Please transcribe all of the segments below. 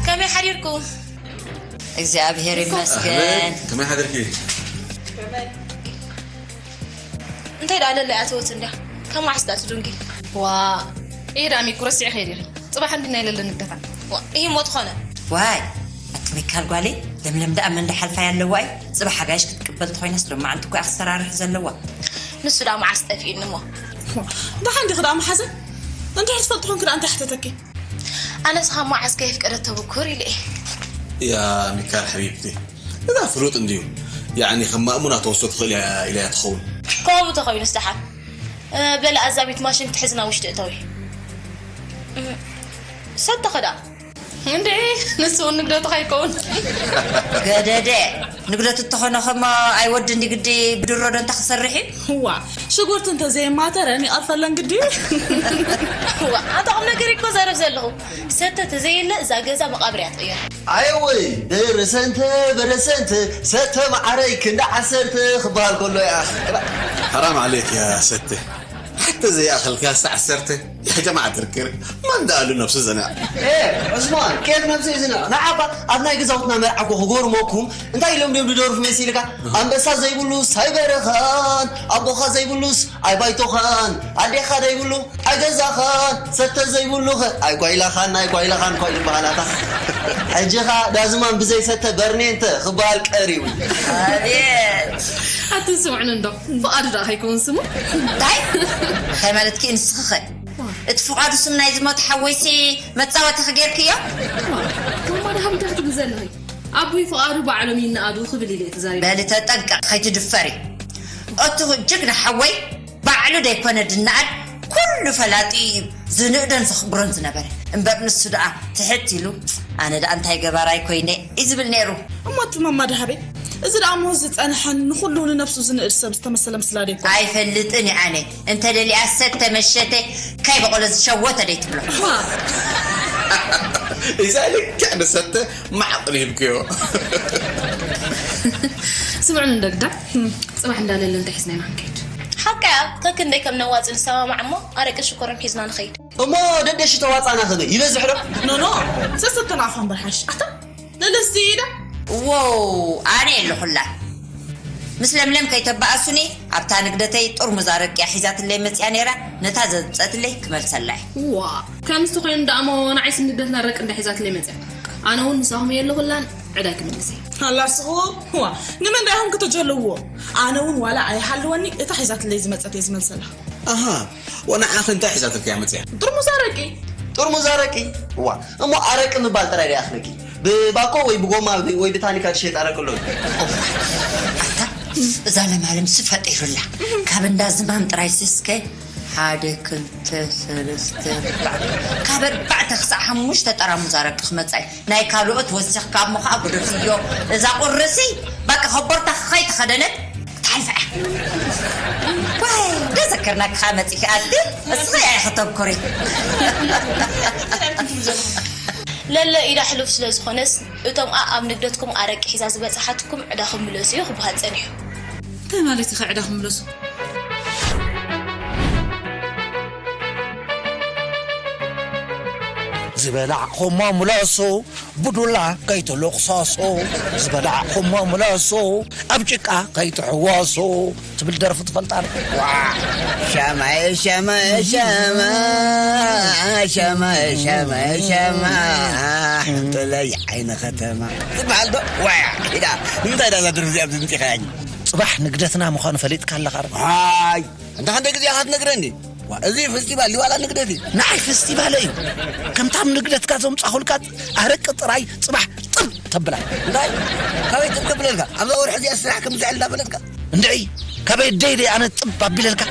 ከመይ ሓዲርኩም? እግዚኣብሔር ይመስገን። ከመይ ሓደርኪ? እንታይ ደኣ ለለ ኣተወት እንዳ? ካብ መዓስ ደኣ ትዱንጊ? ዋ፣ እየ ደኣ ሚኩ ረሲዕኺ ዲኺ? ጽባሕ እንዲ ናይ ለለ ንግደፋ። ዋ፣ ይህ ሞት ኾነ። ዋይ፣ ኣቲ ሚካል ጓለይ፣ ለምለም ደኣ መን ደሓልፋ ያለዋ እዩ? ጽባሕ ሓጋይሽ ክትቅበል ተኾይናስ ሎማዓንቲ እኮ እያ ክትሰራርሕ ዘለዋ። ንሱ ደኣ መዓስ ጠፊኡኒ እሞ? ደሓን ዲኺ ደኣ መሓዘ? እንድሕር ዝፈልጥ ኾንኪ ደኣ እንታይ ሓተተኪ? ኣነስ ካብ መዓስ ከየፍቀደቶ ብኩር ኢለ እየ። ያ ሚካል ሓቢብቲ፣ እዛ ፍሉጥ እንድዩ። ያዕኒ ከም ማእሙና ተወስዶ ትኽእል እያ ኢለያ ትኸውን። ከምኡ ተኾይኑስ ደሓን። እ፣ በለ ኣዛቢት ማሽን ክትሕዝና ውሽጢ እተዊ። እ፣ ሰተኸ ደኣ? እንድዒ፣ ንሱ እውን ንግደቱ ከይከውን። ገደደ፣ ንግደቱ እተኾነ ኸማ ኣይወድን ድዩ ግዲ ብድሮ ዶ እንተ ክሰርሕ እዩ? እዋ፣ ሽጉርቲ እንተዘየማተረን ይቐርፈለን ግዲ እዩ። እዋ፣ ኣንታ ቁም ነገር እኮ ዘረብ ዘለኹ። ሰተ ተዘየለ እዛ ገዛ መቓብር እያ ትቕየር። ኣየ ወይ፣ በረሰንተ፣ በረሰንተ፣ ሰተ መዓረይ ክንዲ ዓሰርተ ክበሃል ከሎ እያ። ሓራም ዓለይክ ያ ሰተ። ሓተ ዘይኣኸልካ ሳ ዓሰርተ። ያ ጀማዓ ትርክር። ማን ደኣሉ ነብሱ ዘንዕ? ኤ፣ ዑስማን፣ ኬፍ ነብሱ እዩ ዝንዕ። ንዓኻ ኣብ ናይ ገዛውትና መርዓ እኮ ክጎርመኩም፣ እንታይ ኢሎም ድዮም ዝደርፉ መሲልካ? ኣንበሳ ዘይብሉስ ኣይበረኻን፣ ኣቦኻ ዘይብሉስ ኣይባይቶኻን፣ ኣዴኻ ዘይብሉ ኣይገዛኻን፣ ሰተ ዘይብሉኸ ኣይጓይላኻን፣ ኣይጓይላኻን እኳ እዩ ዝበሃል ኣታ። ሕጂ ኸኣ ዳዝማን ብዘይ ሰተ በርኔንተ ክበሃል ቀሪቡ። ኣቤት! ኣቲ ስምዕኒ እንዶ፣ ፍቓዱ ደኣ ከይከውን ስሙ? እንታይ? እንታይ ማለትኪ ንስኺ ኸ? እቲ ፍቓዱ ስም ናይ ዝሞተ ሓወይሲ መጻወቲ ክጌርክዮ? ማማ ደሃም እንታይ ክትብል ዘለኺ? ኣቦይ ፍቓዱ ባዕሎም ይነኣዱ ክብል ኢለ እየ ተዛሪበ። በሊ ተጠንቀቕ ከይትድፈሪ። እቲ ጅግና ሓወይ ባዕሉ ደይኮነ ድነኣድ ኩሉ ፈላጢ እዩ። ዝንእዶን ዘኽብሮን ዝነበረ። እምበር ንሱ ደኣ ትሕት ኢሉ ኣነ ደኣ እንታይ ገባራይ ኮይነ እዩ ዝብል ነይሩ። እሞ እቲ ማማ ደሃበይ፣ እዚ ደኣ እሞ ዝጸንሐን ንኹሉ ንነብሱ ዝንእድ ሰብ ዝተመሰለ ምስላ ደይኮነ? ኣይፈልጥን እየ ኣነ። እንተ ደሊያ ሰተ መሸተ ከይበቐሎ ዝሸወተ ደይትብሎ። እዛ ልክዕ ንሰተ ማዕቕሊ ሂብክዮ። ስምዑኒ እንዶ ግዳ፣ ጽባሕ እንዳለለ እንታይ ሒዝና ኢና ክንከይድ? ሓቃ እያ፣ ከክንደይ ከም ነዋጽእ ንሰማማዕ እሞ ኣረቅን ሽኮርን ሒዝና ንኸይድ። እሞ ደደሽ ተዋጻና ኸመይ ይበዝሕ ዶ? ኖ፣ ኖ፣ ሰሰተን ኣፋን በርሓሽ። ኣታ፣ ለለስቲ ኢዳ? ዎው፣ ኣነ የለኹላ። ምስ ለምለም ከይተባኣሱኒ፣ ኣብታ ንግደተይ ጥርሙዝ ኣረቂ እያ ሒዛትለይ መጽያ ነይራ፣ ነታ ዘምጸትለይ ክመልሰላ እየ። ዋ፣ ከምዚ ተኾይኑ ደኣ እሞ ንዓይስ ንግደትና ኣረቂ እንዳ ሒዛትለይ መጽያ። ኣነ እውን ምሳኹም የለኹላን ዕዳይ ክምልስ እየ። ኣላ ስኹም፣ ዋ፣ ንመን ደኣ ኢኹም ክትጀልውዎ? ኣነ እውን ዋላ ኣይሃልወኒ፣ እታ ሒዛትለይ ዝመጸት እየ ዝመልሰላ። ኣሃ፣ ወንዓኺ እንታይ ሒዛትልኪ እያ መጽያ? ጥርሙዝ ኣረቂ። ጥርሙዝ ኣረቂ? እዋ፣ እሞ ኣረቂ ምባል ጥራይ ዶ ይኣኽለኪ? ብባኮ ወይ ብጎማ ወይ ብታኒካ ዝሸይጥ ኣረቂ ኣሎ። ኣታ፣ እዛ ለማለም ሲ ፈጢሩላ። ካብ እንዳ ዝማም ጥራይ ሲ እስከ ሓደ፣ ክልተ፣ ሰለስተ፣ ኣርባዕተ፣ ካብ ኣርባዕተ ክሳዕ ሓሙሽተ ጠራሙዝ ኣረቂ ክመጻ እዩ። ናይ ካልኦት ወሲኽካ እሞ ኸዓ ግደፍዮ። እዛ ቁርሲ በቃ ኸቦርታ ኸይተኸደነት ክትሓልፍ እያ። ዋይ፣ ገዛ ክርናክኻ መጺኻ ኣቲ እስኻ ኢኻ ተብኩሪ። ለለ ኢዳ ሕሉፍ ስለ ዝኾነስ እቶም ኣኣብ ንግደትኩም ኣረቂ ሒዛ ዝበጽሓትኩም ዕዳኹም ምለሱ እዩ ክበሃል ጸኒሑ። እንታይ ማለት ኢኻ ዕዳኹም ምለሱ? ዝበላዕኹሞ ምለሱ ብዱላ ከይትልቕሰሱ ዝበላዕኹሞ ምለሱ ኣብ ጭቃ ከይትሕወሱ ትብል ደርፊ ትፈልጣ ዶ? ዋ ሻማየ ሻማየ ሻማ ሻማየ ሻማየ ሻማ ጥለይ ዓይኒ ከተማ ትበሃል ዶ? ዋያ ሒዳ ንምንታይ ዳ እዛ ደርፊ እዚኣ ኣብዚ ምፂኻያኒ? ፅባሕ ንግደትና ምዃኑ ፈሊጥካ ኣለኻ ዶ? ሃይ እንተ ክንደይ ግዜ ኢኻ ትነግረኒ? ዋ፣ እዚ ፌስቲቫል ድዩ ዋላ ንግደት እዩ? ንዓይ ፌስቲቫለ እዩ። ከምታም ንግደትካ ዘምጻኹልካ ኣረቂ ጥራይ ጽባሕ ጥብ ተብላ። እንታይ? ካበይ ጥብ ከብለልካ? ኣብዛ ወርሒ እዚኣ ስራሕ ከም ዝዕል እንዳፈለጥካ? እንድዒ ካበይ ደይ ደይ ኣነ ጥብ ኣቢለልካ?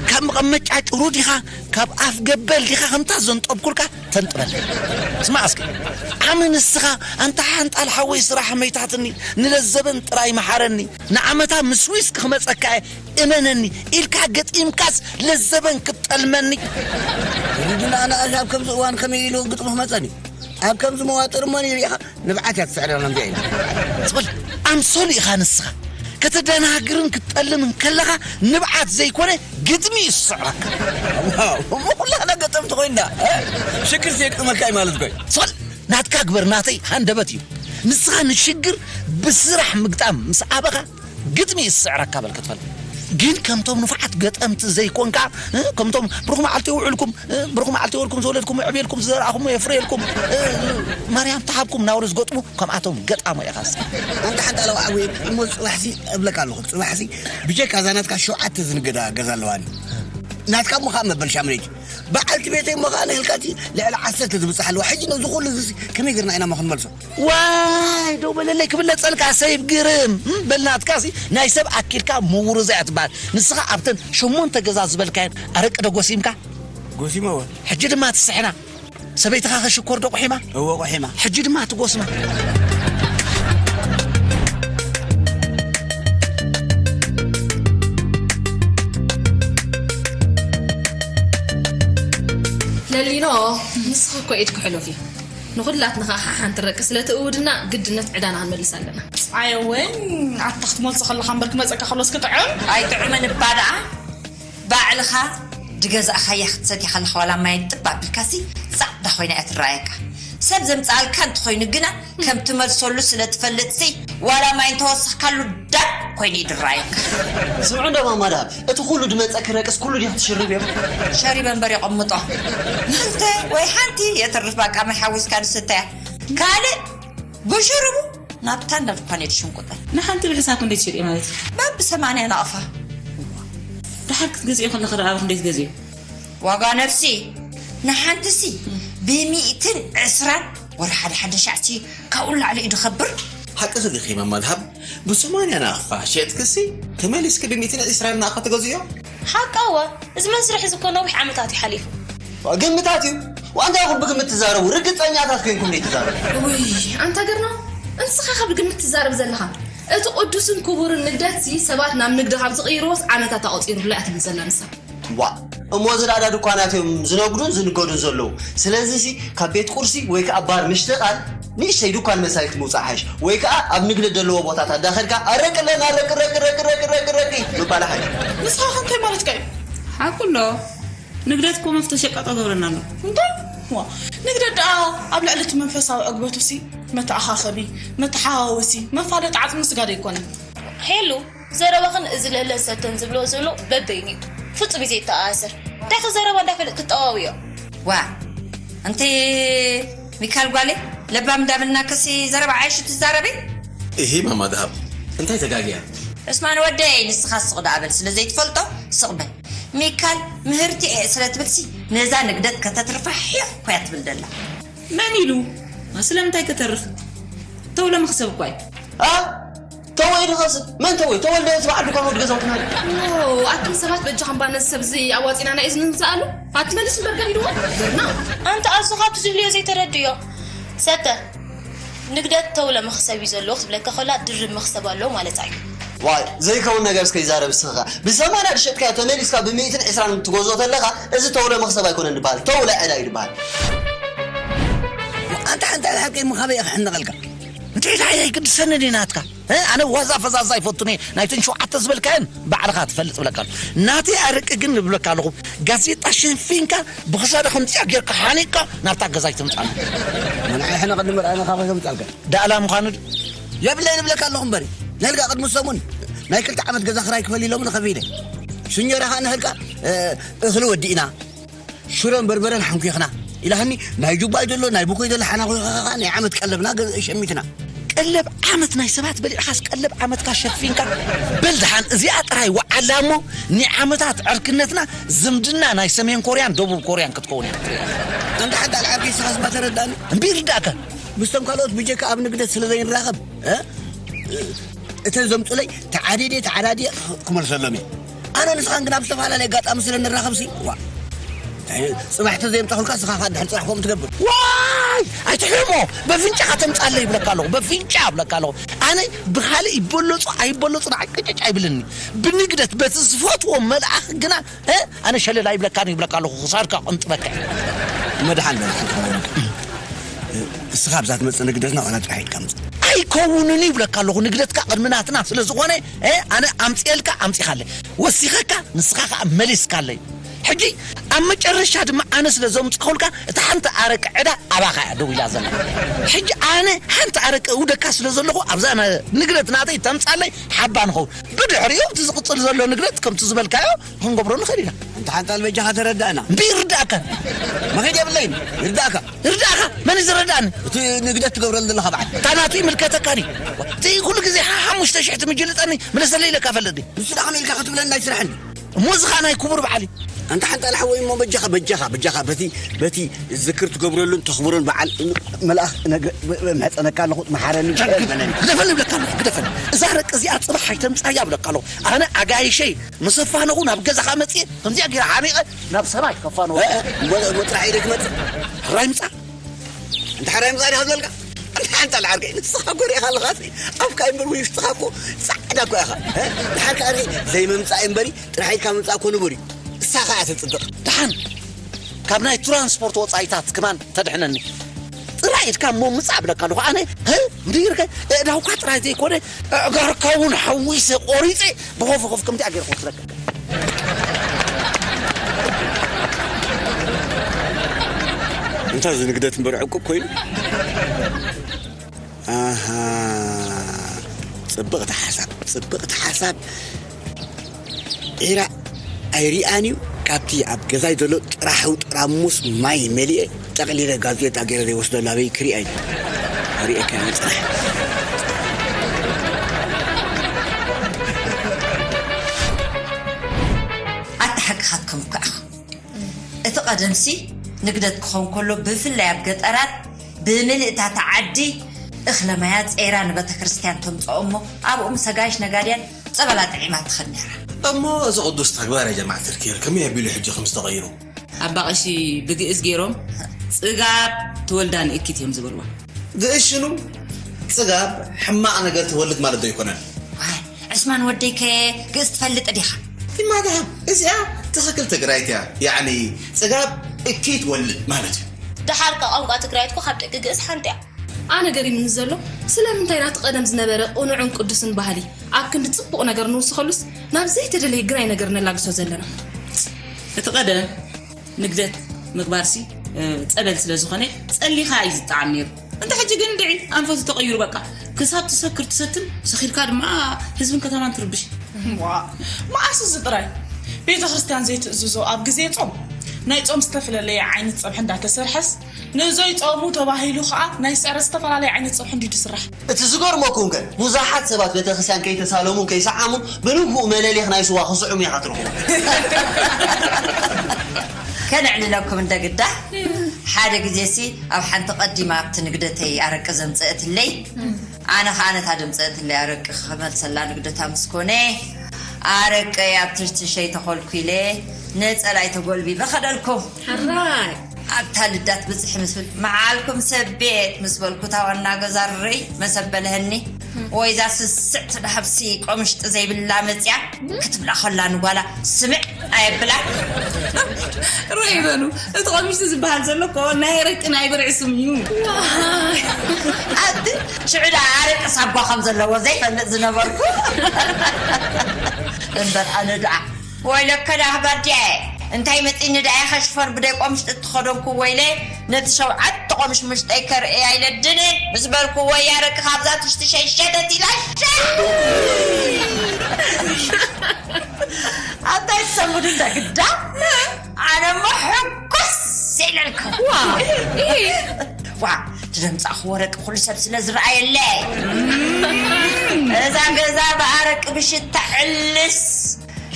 ካብ መቐመጫ ጭሩ ዲኻ? ካብ ኣፍ ገበል ዲኻ ከምታ ዘንጠብኩልካ ተንጥበል? ስማዕ እስኪ ዓሚ ንስኻ ኣንታ ሓንጣል ሓወይ ስራሕ መይታትኒ ንለዘበን ጥራይ መሓረኒ ንዓመታ ምስ ዊስክ ክመጸካ እየ እመነኒ ኢልካ ገጢምካስ ለዘበን ክትጠልመኒ። ርድና ኣነ ኣብ ከምዚ እዋን ከመይ ኢሉ ግጥሙ ክመፀኒ ኣብ ከምዚ መዋጥር እሞ ይሪኢኻ ንብዓት እያ ትስዕረና እንዲያ ኢሉ ትብል ኣምሰሉ ኢኻ ንስኻ ከተደናግርን ክትጠልምን ከለኻ ንብዓት ዘይኮነ ግጥሚ እዩ ዝስዕረካ። እሞ ኩላና ገጠምቲ ኮይንና ሽግር ዘየግጥመካ እዩ ማለት ኮይ ትብል ናትካ ግበር ናተይ ሃንደበት እዩ ንስኻ ንሽግር ብስራሕ ምግጣም ምስ ኣበኻ ግጥሚ ይስዕረካ በል ክትፈልጥ ግን ከምቶም ንፉዓት ገጠምቲ ዘይኮንካ እ፣ ከምቶም ብሩኽ መዓልቲ የውዕልኩም እ፣ ብሩኽ መዓልቲ የውዕልኩም ዝወለድኩም የዕብየልኩም ዝዘራእኹሞ የፍርየልኩም እ፣ ማርያም ተሃብኩም ናውሪ ዝገጥሙ ከምኣቶም ገጣሞ ኢኻ እስኪ ኣንታ ሓንታ ኣለዋ ዓብየ እሞ ፅባሕሲ እብለካ ኣለኹ ፅባሕሲ ብጀካ እዛ ናትካ ሸውዓተ ዝንገዳ ገዛ ኣለዋኒ ናትካ እሞ ከዓ መበል ሻምሬጅ በዓልቲ ቤተይ እሞ ከዓ ንህልካቲ ልዕሊ ዓሰርተ ዝብፅሕ ኣለዋ ሕጂ ነዚ ኩሉ እዚ ከመይ ገርና ኢና እሞ ክንመልሶ ዋይ ደው በለለይ ክብለፀልካ ሰይብ ግርም እም፣ በልናትካ ሲ ናይ ሰብ ኣኪልካ ምውርዛ እያ ትበሃል ንስኻ ኣብተን ሸሞንተ ገዛ ዝበልካየን ኣረቂ ዶ ጎሲምካ ጎሲመወ ሕጂ ድማ ትስሕና ሰበይትኻ ከሽኮር ዶ ቁሒማ እወ ቁሒማ ሕጂ ድማ ትጎስማ ለሊኖ ንስኺ እኮ ኢድኪ ሕሉፍ እዩ ንኹላትና ኸዓ ሓሓንቲ ረቂ ስለ ትእውድና ግድነት ዕዳና ክንመልስ ኣለና ኣየ እውን ኣታ ክትመልሶ ከለኻ እምበር ክመፀካ ከሎስ ክጥዕም ኣይጥዑምን እባ ደኣ ባዕልኻ ድገዛእኻያ ክትሰትያ ከለኻ ዋላ ማይ ጥብ ኣቢልካሲ ፃዕዳ ኮይና እያ ትረኣየካ ሰብ ዘምፀኣልካ እንተኾይኑ ግና ከም ትመልሰሉ ስለ ትፈልጥሲ ዋላ ማይ እንተወሰኽካሉ ዳብ ኮይኑ እዩ ድረኣየካ ስምዑ እንዶ ማማ ደሃብ እቲ ኩሉ ድመፀኪ ረቅስ ኩሉ ዲኺ ትሽርብዮ ሸሪበ እምበር የቐምጦ ክልተ ወይ ሓንቲ የትርፍ ባቃ ማይ ሓዊስካ ንስተያ ካልእ ብሽርቡ ናብታ እንዳ ድኳን እየ ዝሽንቁጠን ንሓንቲ ብሕሳብ ክንደይ ትሸጥዮ ማለት እዩ በብሰማንያ ናቕፋ ደሓር ክትገዝእዮ ከለኺ ደኣ ኣብ ክንደይ ትገዝእዮ ዋጋ ነብሲ ንሓንትሲ ብሚእትን ዕስራን ወላ ሓደ ሓደ ሻዕሲ ካብኡ ንላዕሊ እዩ ድኸብር ሓቅኺ ዲኺ ማማ ደሃብ ብሰማንያ ናቕፋ ሸጥክሲ ተመሊስኪ ብሚእትን ዕስራን ናቕፋ ትገዝእዮ ሓቃወ እዚ መስርሕ እዚ እኮ ነዊሕ ዓመታት እዩ ሓሊፉ። ግምታት እዩ። ዋንታ ኢኹም ብግምት ትዛረቡ፣ ርግጸኛታት ኮይንኩም ደይ ትዛረቡ። ውይ ኣንታ ገርና እንስኻ ካብ ግምት ትዛረብ ዘለኻ እቲ ቅዱስን ክቡርን ንግደት ሲ ሰባት ናብ ንግዲ ካብ ዝቕይርዎስ ዓመታት ኣቑጺሩላ እያ ትብል ዘላ ንሳ። ዋእ እሞ ዝዳዳ ድኳናት እዮም ዝነግዱን ዝንገዱን ዘለዉ። ስለዚ ሲ ካብ ቤት ቁርሲ ወይ ከኣ ባር ምሽተጣል ንእሽተይ ድኳን መሳሊት ምውጻእ ሓይሽ ወይ ከኣ ኣብ ንግደት ደለዎ ቦታታት ዳኸድካ ኣረቂ ኣለና ኣረቂ ረቂ ረቂ ረቂ ረቂ ረቂ ምባል ሓይሽ። ንስኻ ከ እንታይ ማለትካ እዩ? ሓቁ ኣሎ ንግደት እኮ መፍቶ ሸቀጦ ገብረና ኣሎ። እንታይ? ዋ ንግደት ደኣ ኣብ ልዕሊ እቲ መንፈሳዊ ዕግበቱ ሲ መተኣኻኸቢ፣ መተሓዋወሲ፣ መፋለጢ ዓጽሚ ስጋ ዶ ኣይኮነን? ሄሉ ዘረባኽን እዚ ለለን ሰተን ዝብልኦ ዘሎ በበይኑ እዩ ፍጹም እዩ ዘይተኣሳሰር እንታይ ከ ዘረባ እንዳፈለጥ ትጠዋውዮ ዋ ኣንቲ ሚካል ጓለይ ለባም እንዳበልና ከሲ ዘረባ ዓይሹ ትዛረቢ እሂ ማማ ደሃብ እንታይ ተጋግያ እስማን ወደይ ንስኻ ስቕ ደኣ በል ስለ ዘይትፈልጦ ስቕ በል ሚካል ምህርቲ እየ ስለ ትብልሲ ነዛ ንግደት ከተትርፋ ሒኽ ኮያ ትብል ደላ መን ኢሉ ስለምንታይ ከተርፍ ተውለ መኽሰብ እኳ እዩ ተወይ ድኸስብ መን ተወይ ተወልደ ዝበዓል ድኳን ወዲ ገዛውትና ኣቱም ሰባት በጃኹም ባነዚ ሰብ እዚ ኣዋፂና ናይ እዝኒ ንግዛኣሉ ኣትመልስ እምበር ገዲድዎ ገርና ኣንተ ኣዞኻ ኣብቲ ዝብልዮ ዘይተረድዮ ሰተ ንግደት ተውለ መኽሰብ እዩ ዘለዎ ክትብለካ ከላ ድርብ መኽሰብ ኣለዎ ማለታ እዩ ዋይ ዘይከውን ነገር እስከ ይዛረብ እስኻ። ብሰማንያ ድሸጥካዮ ተመሊስካ ብሚእትን ዕስራን ትገዝኦ ተለኻ፣ እዚ ተውለ መኽሰብ ኣይኮነን ዝበሃል፣ ተውለ ዕዳ እዩ ዝበሃል። ኣንታ ሓንታ ሓቂ ምኻበይ ክሕነቐልካ። እንታይ ኢልካ ኣይግድሰንን እዩ ናትካ። እ፣ ኣነ ዋዛ ፈዛዛ ኣይፈቱን እየ። ናይተን ሸውዓተ ዝበልካየን ባዕልኻ ትፈልጥ እብለካ ኣለኹ። ናተይ ኣረቂ ግን እብለካ ኣለኹ። ጋዜጣ ሸፊንካ ብኽሳዳ ከምዚኣ ጌርካ ሓኒቕካ ናብታ ገዛይ ትምጻእ። ንዓይ ሕነ ቅድሚ ርኣና ካበይ ከምጻልካ? ዳእላ ምዃኑ ድ- የብለይን እብለካ ኣለኹ እምበሪ። ነልጋ ቅድሚ ሰሙን ናይ ክልተ ዓመት ገዛ ክራይ ክፈል ኢሎምኒ ከፊለ። ሽኞራ ኸኣ ንህልካ፣ እ፣ እኽሊ ወዲእና። ሽሮን በርበረን ሓንኪኽና ኢላኽኒ፣ ናይ ጁባይ ዘሎ ናይ ብኮይ ዘሎ ሓና ኮይኻ ናይ ዓመት ቀለብና ገ- ሸሚትና። ቀለብ ዓመት ናይ ሰባት በሊዕኻስ ቀለብ ዓመትካ ሸፊንካ። በል ደሓን እዚኣ ጥራይ ወዓላ እሞ፣ ንዓመታት ዕርክነትና ዝምድና ናይ ሰሜን ኮርያን ደቡብ ኮርያን ክትከውን እያ። ኣንታ ሓንታ ኣልዓርኪ ስኻስ ባተረዳኒ። እምቢ ይርዳእካ። ምስቶም ካልኦት ብጀካ ኣብ ንግደት ስለ ዘይንራኸብ፣ እ? እተን ዘምጹለይ ተዓዲደ ተዓዳዲየ ክመልሰሎም እየ። ኣነ ንስኻን ግን ኣብ ዝተፈላለየ ኣጋጣሚ ስለ ንራኸብሲ፣ ዋ። ጽባሕ ተዘየምጻኹልካ ስኻ ኸኣ ድሕሪ ጽባሕ ከምኡ ትገብር። ዋይ! ኣይትሕሞ! በፍንጫኻ ተምጻለይ ይብለካ ኣለኹ። በፍንጫ ይብለካ ኣለኹ። ኣነ ብኻልእ ይበለጹ ኣይበለጹ ንዓይ ቅጭጭ ኣይብልኒ። ብንግደት በቲ ዝፈትዎ መልኣኽ ግና፣ እ? ኣነ ሸለል ኣይብለካን ይብለካ ኣለኹ። ክሳድካ ቅንጥበካ። መድሓን በል። እስኻ ኣብዛ ትመጽእ ንግደትና ዋላ ጥራሕ ኢድካ ምጽእ። ኣይከውንን ይብለካ ኣለኹ። ንግደትካ ቅድሚ ናትና ስለ ዝኾነ፣ እ፣ ኣነ ኣምጽኤልካ ኣምጺኻለይ። ወሲኸካ ንስኻ ከኣ መሊስካለይ። ሕጂ ኣብ መጨረሻ ድማ ኣነ ስለ ዘምጻኹልካ እታ ሓንቲ ኣረቂ ዕዳ ኣባኻ እያ ደው ኢላ ዘላ። ሕጂ ኣነ ሓንቲ ኣረቂ እውደካ ስለ ዘለኹ ኣብዛ ነ- ንግደት ናተይ ተምጻለይ ሓባ ንኸውን። ብድሕሪኡ እቲ ዝቕጽል ዘሎ ንግደት ከምቲ ዝበልካዮ ክንገብሮ ንኽእል ኢና። እንተ ሓንጣል በጃኻ ተረዳእና። እምቢ ይርዳእካ። መኸድ የብለይን። ይርዳእካ። ይርዳእካ? መን እዩ ዝረዳእኒ? እቲ ንግደት ትገብረሉ ዘለኻ በዓል። እታ ናቱ ይምልከተካ ድዩ? እቲ ኩሉ ግዜ ሓ-፣ ሓሙሽተ ሽሕ ትምጅልጠኒ ምለሰለይ ኢለካ ፈልጥ ድዩ? ንሱ ደኣ ከመይ ኢልካ ክትብለኒ ኣይስራሕን። እሞ እዚ ኸኣ ናይ ክቡር በዓል እዩ። ኣንታ ሓንጣል ሓወይ እሞ በጃኻ፣ በጃኻ፣ በጃኻ በቲ፣ በቲ ዝክር ትገብረሉን ተኽብሮን በዓል መልኣኽ ነገ-፣ መሕጸነካ ኣለኹ፣ መሓረኒ፣ ጨርቂ በለኒ። ግደፈኒ እብለካ ኣለኹ፣ ግደፈኒ። እዛ ረቂ እዚኣ ጽባሕ ኣይተምጻያ እብለካ ኣለኹ። ኣነ ኣጋይሸይ ምስ ኣፋነኹ ናብ ገዛኻ መጽየ፣ ከምዚኣ ገይረ ሓሚቐ ናብ ሰማይ ከፋንዎ። እ፣ እ፣ እሞ፣ እሞ ጥራሕ ኢደ ክመጽእ? ሕራይ ምጻእ። እንተ ሕራይ ምጻእ ዲኻ ዝበልካ? እንተ ሓንጣል ዓርከይ፣ ንስኻ እኮ ርኢኻ ኣለኻሲ። ኣፍካ እምበር ውሽጥኻ እኮ ጻዕዳ እኮ ኢኻ። እ፣ ድሓር ከኣ ርእ ዘይምምጻእ እምበሪ፣ ጥራሕ ኢድካ ምምጻእ እኮ ንቡር እዩ። እሳ ኸኣ ተጽብቕ። ደሓን፣ ካብ ናይ ትራንስፖርት ወጻኢታት ክማን ተድሕነኒ። ጥራይ ኢድካ እሞ ምጻእ እብለካ ኣለኹ። ኣነ፣ ህ? እንዲርካ፣ ኣእዳውካ ጥራይ ዘይኮነ፣ ኣእጋርካ እውን ሓዊሰ ቆሪጸ ብኾፍ ኾፍ ከምዚኣ ገይረ ክወስደካ። እንታይ እዚ ንግደት እምበር ዕቁብ ኮይኑ? ኣሃ፣ ጽብቕቲ ሓሳብ፣ ጽብቕቲ ሓሳብ። ዒራ ኣይሪኣን እዩ። ካብቲ ኣብ ገዛይ ዘሎ ጥራሑ ጥራሙስ ማይ መሊኤ ጠቕሊለ ጋዜጣ ገይረ ዘይወስደሉ ኣበይ ክሪኣ እዩ። ክሪኤካ እየ ጽናሕ። ኣታ ሓቅኻትኩም እኮ ኢኹም። እቲ ቀደምሲ ንግደት ክኸውን ከሎ ብፍላይ ኣብ ገጠራት ብምልእታ እታ ዓዲ እኽለ ማያ ጸይራ ንቤተ ክርስቲያን ተምጽኦ እሞ ኣብኡ ምስ ኣጋይሽ ነጋድያን ጸበላ ጥዒማ ትኸድ ነይራ። እሞ እዚ ቅዱስ ተግባር ያ ጀማዓ ተድኪር ከመይ ኣቢሉ ሕጂ ከም ዝተቐይሩ? ኣባ ቀሺ ብግእዝ ገይሮም ጽጋብ ትወልዳ ንእኪት እዮም ዝበልዋ። ግእዝ ሽኑ ጽጋብ ሕማቕ ነገር ትወልድ ማለት ዶ ኣይኮነን? ዋይ ዕስማን ወደይ ከ ግእዝ ትፈልጥ ዲኻ? ኢማድሃብ እዚኣ ትኽክል ትግራይት እያ። ያዕኒ ጽጋብ እኪ ትወልድ ማለት እዩ። ደሓር ከ ቋንቋ ትግራይት እኮ ካብ ደቂ ግእዝ ሓንቲ እያ። ኣነ ገሪምኒ ዘሎ ስለምንታይ ናቲ ቀደም ዝነበረ ቅኑዕን ቅዱስን ባህሊ ኣብ ክንዲ ጽቡቕ ነገር ንውስኸሉስ ናብ ዘይተደለየ ግናይ ነገር ነላግሶ ዘለና። እቲ ቀደም ንግደት ምግባርሲ ጸበል ስለ ዝኾነ ጸሊኻ እዩ ዝጠዓም ነይሩ። እንተ ሕጂ ግን እንድዒ ኣንፈቱ ተቐይሩ በቃ ክሳብ ትሰክር ትሰትን ሰኺርካ ድማ ህዝብን ከተማን ትርብሽ። ዋ መዓስ እዚ ጥራይ ቤተ ክርስቲያን ዘይትእዝዞ ኣብ ግዜ ጾም ናይ ጾም ዝተፈላለየ ዓይነት ጸብሒ እንዳተሰርሐስ ንዘይጾሙ ተባሂሉ ኸዓ ናይ ስዕረት ዝተፈላለየ ዓይነት ጸብሒ እንዲዩ ዝስራሕ። እቲ ዝገርመኩም ከ ብዙሓት ሰባት ቤተክርስትያን ከይተሳለሙን ከይሰዓሙን ብንግኡ መለሊኽ ናይ ስዋ ክስዕሙ ኢኻ ትረኽቦም። ከነዕልለኩም እንደ ግዳ ሓደ ግዜሲ ኣብ ሓንቲ ቀዲማ ኣብቲ ንግደተይ ኣረቂ ዘምፀእትለይ ኣነ ኸዓ ነታ ደምፀእትለይ ኣረቂ ክመልሰላ ንግደታ ምስ ኮነ ኣረቀይ ኣብ ትሽቲ ሸይተኾልኩ ኢለ ነፀላይ ተጎልቢበ ኸደልኩ። ሕራይ! ኣብታ ልዳት ብፅሒ ምስ ብል መዓልኩም ሰብ ቤት ምስ በልኩ እታ ዋና ገዛ ርይ መሰበለሀኒ። ወይ እዛ ስስዕቲ ደሃብሲ ቆምሽጢ ዘይብላ መፅያ ክትብላ ከላ ንጓላ ስምዕ ኣየብላ። ርእ ይበሉ። እቲ ቆምሽጢ ዝበሃል ዘሎ እኮ ናይ ኣረቂ ናይ ብርዒ ስም እዩ። ኣቲ ሽዑ ደኣ ኣረቂ ሳጓ ከም ዘለዎ ዘይፈልጥ ዝነበርኩ። እምበር ኣነ ደኣ ወይለከ ዳህ ባድያየ፣ እንታይ መጺኒ ደኣ ኢኻ ሽፈር ብደይ ቆምሽ እትኸደንኩ ወይለ፣ ነቲ ሸውዓተ ቆምሽ ምሽጠይ ከርእያ ኢለ ድንን ምስ በልኩ፣ ወይ ኣረቂ ካብዛ ትሽቲ ሸይሸተት ኢላ ሸ-፣ ኣንታይ ትሰምዱ እንተ ግዳ? ኣነ እሞ ሕጉስ ኢለልኩም። ዋ፣ ዋ፣ እቲ ዘምጻእኹ ወረቂ ኩሉ ሰብ ስለ ዝረኣየለይ። እዛ ገዛ ብኣረቂ ብሽታ ሕልስ።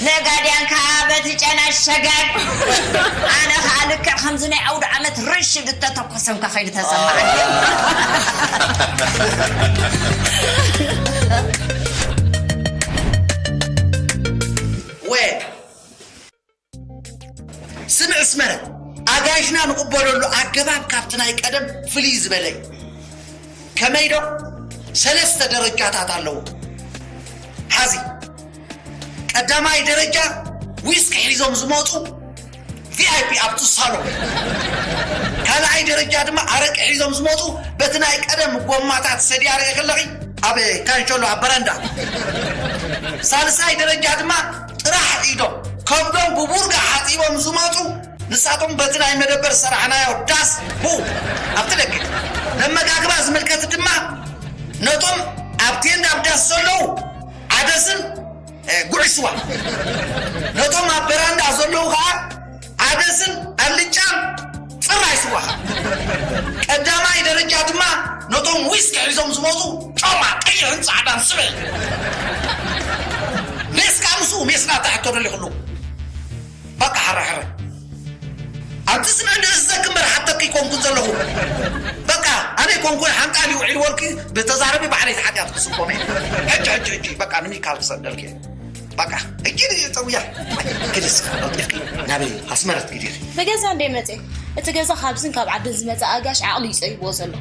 ነጋድያን ከዓ በቲ ጨና ሸጋግ። ኣነ ከዓ ልክዕ ከምዚ ናይ ኣውደ ዓመት ርሽግ እተተኮሰ እንካ ከይዱ ተሰማዓኒ። ወ-፣ ስምዕ ኣስመረ፣ ኣጋይሽና ንቕበለሉ ኣገባብ ካብቲ ናይ ቀደም ፍልይ ዝበለ እዩ። ከመይ ዶ? ሰለስተ ደረጃታት ኣለዎ። ሓዚ ቀዳማይ ደረጃ ዊስኪ ሒዞም ዝመፁ ቪኣይፒ ኣብቲ ሳሎን። ካልኣይ ደረጃ ድማ ኣረቂ ሒዞም ዝመፁ በቲ ናይ ቀደም ጎማታት ሰድያ ርኢ ከለኺ ኣብ ካንሸሎ ኣብ በረንዳ። ሳልሳይ ደረጃ ድማ ጥራሕ ኢዶም ከብዶም ብቡርጋ ሓፂቦም ዝመፁ ንሳቶም በቲ ናይ መደበር ሰራሕናዮ ዳስ ብኡ ኣብቲ ደገ። ነመጋግባ ዝምልከት ድማ ነቶም ኣብ ቴንዳ ኣብ ዳስ ዘለዉ ዓደስን፣ እ፣ ጉዕሽ ስዋ። ነቶም ኣብ በራንዳ ዘለዉ ኸዓ ዓደስን ኣልጫን ጽራይ ስዋ ኸዓ። ቀዳማይ ደረጃ ድማ ነቶም ዊስኪ ሒዞም ዝመጹ ጮማ ቀይሕን ጻዕዳን ስበይ። ሜስካ ምስኡ ሜስና ተሕቶ ደሊኹሉ። በቃ ሓረ ሓረ። ኣብቲ ስምዕ ንእዘኪ እምበር ሓተኪ ኣይኮንኩን ዘለኹ። በቃ ኣነ ኣይኮንኩን ሓንጣል እዩ ውዒሉ ወልኪ ብተዛረቢ ባዕለይ ሓጢኣት ክስኮመ። ሕጂ፣ ሕጂ፣ ሕጂ፣ በቃ ንሚካል ክሰደልኪ። በቃ ሕጂ ንየ ጸውያ። ክድስ ቀልጢፍኪ ናበይ ኣስመረት ኪዲኺ። ብገዛ እንደ መጽእ። እቲ ገዛ ካብዝን ካብ ዓድን ዝመጽእ ኣጋሽ ዓቕሊ እዩ ጸቢብዎ ዘሎ።